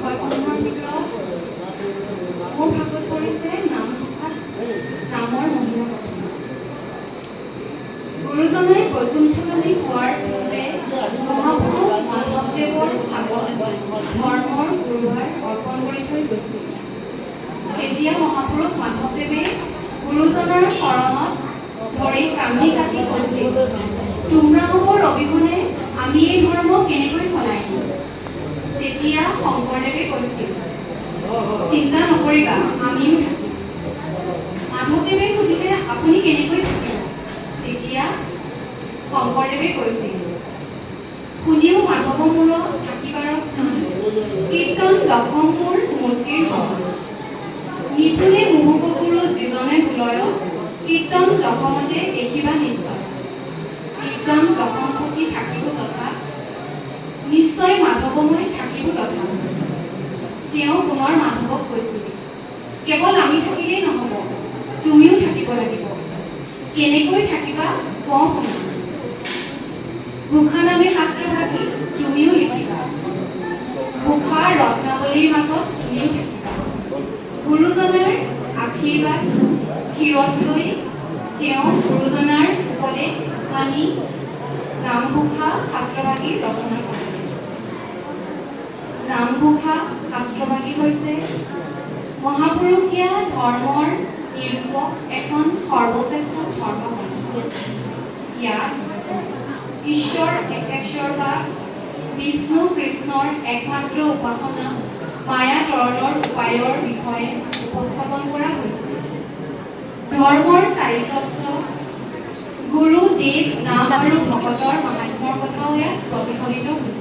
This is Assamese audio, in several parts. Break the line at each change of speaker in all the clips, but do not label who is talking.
বিষয়সমূহৰ ভিতৰত মোৰ ভাগত পৰিছে নামঘোষাত নামৰ মহিমা কথন। গুৰুজনাই বৈকুণ্ঠগামী হোৱাৰ পূৰ্বে মহাপুৰুষ মাধৱদেৱৰ হাতত ধৰ্মৰ গুৰুভাৰ অৰ্পণ কৰি থৈ গৈছিল। তেতিয়া মহাপুৰুষ মাধৱদেৱে গুৰুজনাৰ চৰণত ধৰি কান্দি কাটি কৈছিল, "তোমৰাসৱৰ অবিহনে আমি এই ধৰ্ম কেনেকৈ চলাই নিম?" তেতিয়া শংকৰদেৱে কৈছিল, "চিন্তা নকৰিবা, আমিও থাকিম।" মাধৱদেৱে সুধিলে, "আপুনি কেনেকৈ থাকিব?" তেতিয়া শংকৰদেৱে কৈছিল, "শুনিও মাধৱ মোৰ থাকিবাৰ স্থান, কীৰ্তন দশম মোৰ মূৰ্তিৰ সমান। নিপুণে মোহোক গুৰু যিজনে বোলয়, কীৰ্তন দশমতে দেখিবা নিশ্চয়। কীৰ্তন দশম পুথি থাকিব তথা, নিশ্চয় মাধৱময় থাকিব তথা।" তেওঁ পুনৰ মাধৱক কৈছিল, "কেৱল আমি থাকিলেই নহ'ব, তুমিও থাকিব লাগিব। কেনেকৈ থাকিবা কওঁ শুনা। ঘোষা নামে শাস্ত্ৰভাগী তুমিও লিখিবা, ঘোষা ৰত্নাৱলীৰ মাজত তুমিও থাকিবা।" গুৰুজনাৰ আশীৰ্বাদ শিৰত লৈ তেওঁ গুৰুজনাৰ উপদেশ মানি নামঘোষা শাস্ত্ৰভাগী ৰচনা কৰিছিল। নামঘোষা শাস্ত্ৰভাগী হৈছে মহাপুৰুষীয়া ধৰ্মৰ নিৰূপক এখন সৰ্বশ্ৰেষ্ঠ ধৰ্মগ্ৰন্থ। ইয়াত ঈশ্বৰ একেশ্বৰ বা বিষ্ণু কৃষ্ণৰ একমাত্ৰ উপাসনা, মায়া তৰণৰ উপায়ৰ বিষয়ে উপস্থাপন কৰা হৈছে। ধৰ্মৰ চাৰিতত্ত্ব, গুৰু, দেৱ, নাম আৰু ভকতৰ মাহাত্ম্যৰ কথাও ইয়াত প্ৰতিফলিত হৈছে।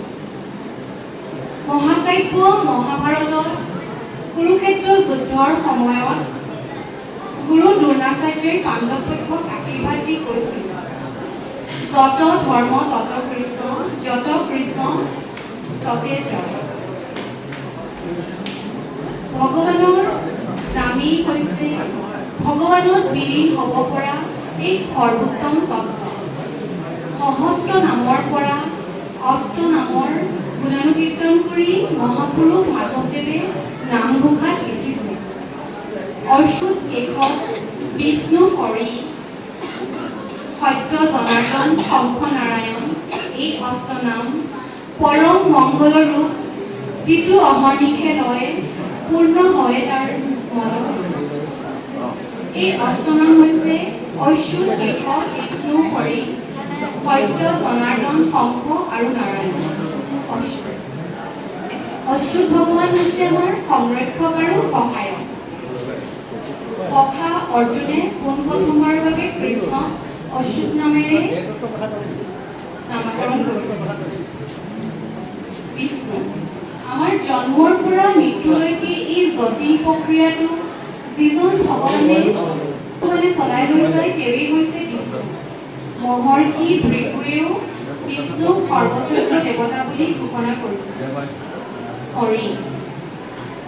মহাকাব্য মহাভাৰতত কুৰুক্ষেত্ৰ যুদ্ধৰ সময়ত গুৰু দ্ৰোণাচাৰ্যই পাণ্ডৱ পক্ষক আশীৰ্বাদ দি কৈছিল, "যত ধৰ্ম তত কৃষ্ণ, যত কৃষ্ণ ততে জয়।" ভগৱানৰ নামেই হৈছে ভগৱানত বিলীন হ'ব পৰা এক সৰ্বোত্তম তত্ত্ব। সহস্ৰ নামৰ পৰা অষ্ট নামৰ গুণানুকীৰ্তন কৰি মহাপুৰুষ মাধৱদেৱে নামঘোষাত লিখিছে, "অচ্যুত কেশৱ বিষ্ণু হৰি, সত্য জনাৰ্দন শংখ নাৰায়ণ, এই অষ্ট নাম পৰম মংগল ৰূপ, যিটো অহৰ্নিশে লয়, পূৰ্ণ হয় তাৰ মন।" এই অষ্টনাম হৈছে অচ্যুত কেশৱ বিষ্ণু হৰি, সত্য জনাৰ্দন শংখ আৰু নাৰায়ণ। অচ্যুত, অচ্যুত ভগৱান হৈছে আমাৰ সংৰক্ষক আৰু সহায়ক। সখা অৰ্জুনে পোনপ্ৰথমবাৰৰ বাবে কৃষ্ণক অচ্যুত নামেৰে নামাকৰণ কৰিছিল। বিষ্ণু, আমাৰ জন্মৰ পৰা মৃত্যুলৈকে এই জটিল প্ৰক্ৰিয়াটো যিজন ভগৱানে ভগৱানে চলাই লৈ যায়, তেওঁৱেই হৈছে বিষ্ণু। মহৰ্ষি ভৃগুৱেও বিষ্ণুক সৰ্বশ্ৰেষ্ঠ দেৱতা বুলি ঘোষণা কৰিছে। হৰি,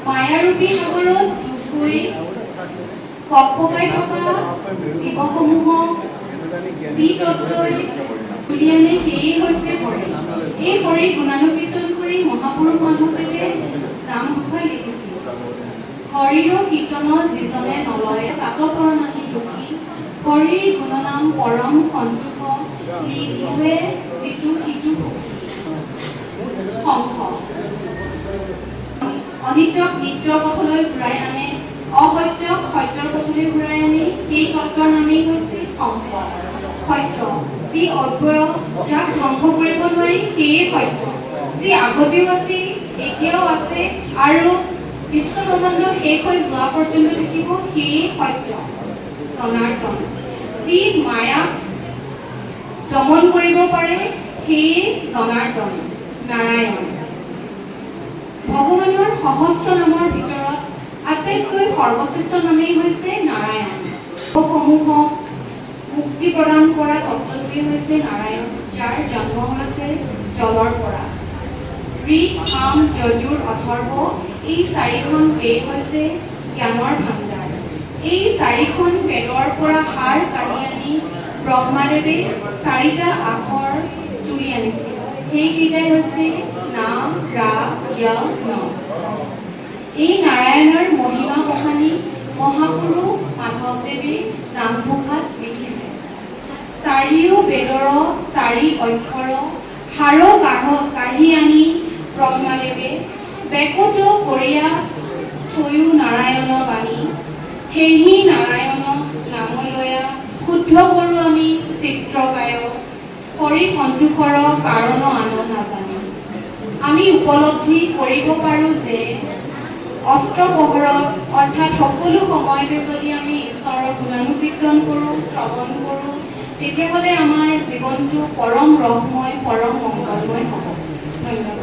মায়াৰূপী সাগৰত ডুব গৈ ককবকাই থকা জীৱসমূহক যি তত্ত্বই তুলি আনে, সেয়েই হৈছে হৰি। এই হৰি গুণানুকীৰ্তন কৰি মহাপুৰুষ মাধৱদেৱে নামঘোষা লিখিছিল, "হৰিৰ কীৰ্তন যিজনে নলয়, তাত পৰ নাহি দোষী। হৰিৰ গুণনাম পৰম সন্তোষ, লোৱে যিটো সিটো সুখী।" শংখ, অনিত্যক নিত্যৰ পথলৈ ঘূৰাই আনে, অসত্যক সত্যৰ পথলৈ ঘূৰাই আনে, সেই তত্ত্বৰ নামেই হৈছে শংখ। সত্য, যি অব্যয়, যাক ধ্বংস কৰিব নোৱাৰি, সেয়ে সত্য। যি আগতেও আছিল, এতিয়াও আছে আৰু বিশ্ব ব্ৰহ্মাণ্ড শেষ হৈ যোৱা পৰ্যন্ত থাকিব, সেয়ে সত্য। জনাৰ্দন, যি মায়াক দমন কৰিব পাৰে, সেয়ে জনাৰ্দন। নাৰায়ণ, ভগৱানৰ সহস্ৰ নামৰ ভিতৰত আটাইতকৈ সৰ্বশ্ৰেষ্ঠ নামেই হৈছে নাৰায়ণ। সমূহক মুক্তি প্ৰদান কৰা তত্ত্বটোৱেই হৈছে নাৰায়ণ, যাৰ জন্ম হৈছে জলৰ পৰা। ঋক, সাম, যজুৰ, অথৰ্ব এই চাৰিখন বেদ হৈছে জ্ঞানৰ ভাণ্ডাৰ। এই চাৰিখন বেদৰ পৰা সাৰ কাঢ়ি আনি ব্ৰহ্মাদেৱে চাৰিটা আখৰ তুলি আনিছিল। সেইকেইটাই হৈছে না, ৰা, য়, ন। এই নাৰায়ণৰ মহিমা বখানি মহাপুৰুষ মাধৱদেৱে নামঘোষাত লিখিছে। চাৰিও বেদৰ চাৰি অক্ষৰ সাৰ কাঢ়ি আনি ব্ৰহ্মাদেৱে বেকত কৰিয়া থয়ো নাৰায়ণ বাণী। সেহি নাৰায়ণ নাম লৈয়া শুদ্ধ কৰোঁ আমি চিত্ৰকায়, হৰি সন্তোষৰ কাৰণ আন নাজানি। আমি উপলব্ধি কৰিব পাৰোঁ যে অষ্টপ্ৰহৰত, অৰ্থাৎ সকলো সময়তে যদি আমি ঈশ্বৰৰ গুণানুকীৰ্তন কৰোঁ, শ্ৰৱণ কৰোঁ, তেতিয়াহ'লে আমাৰ জীৱনটো পৰম ৰসময়, পৰম মংগলময় হ'ব। ধন্যবাদ।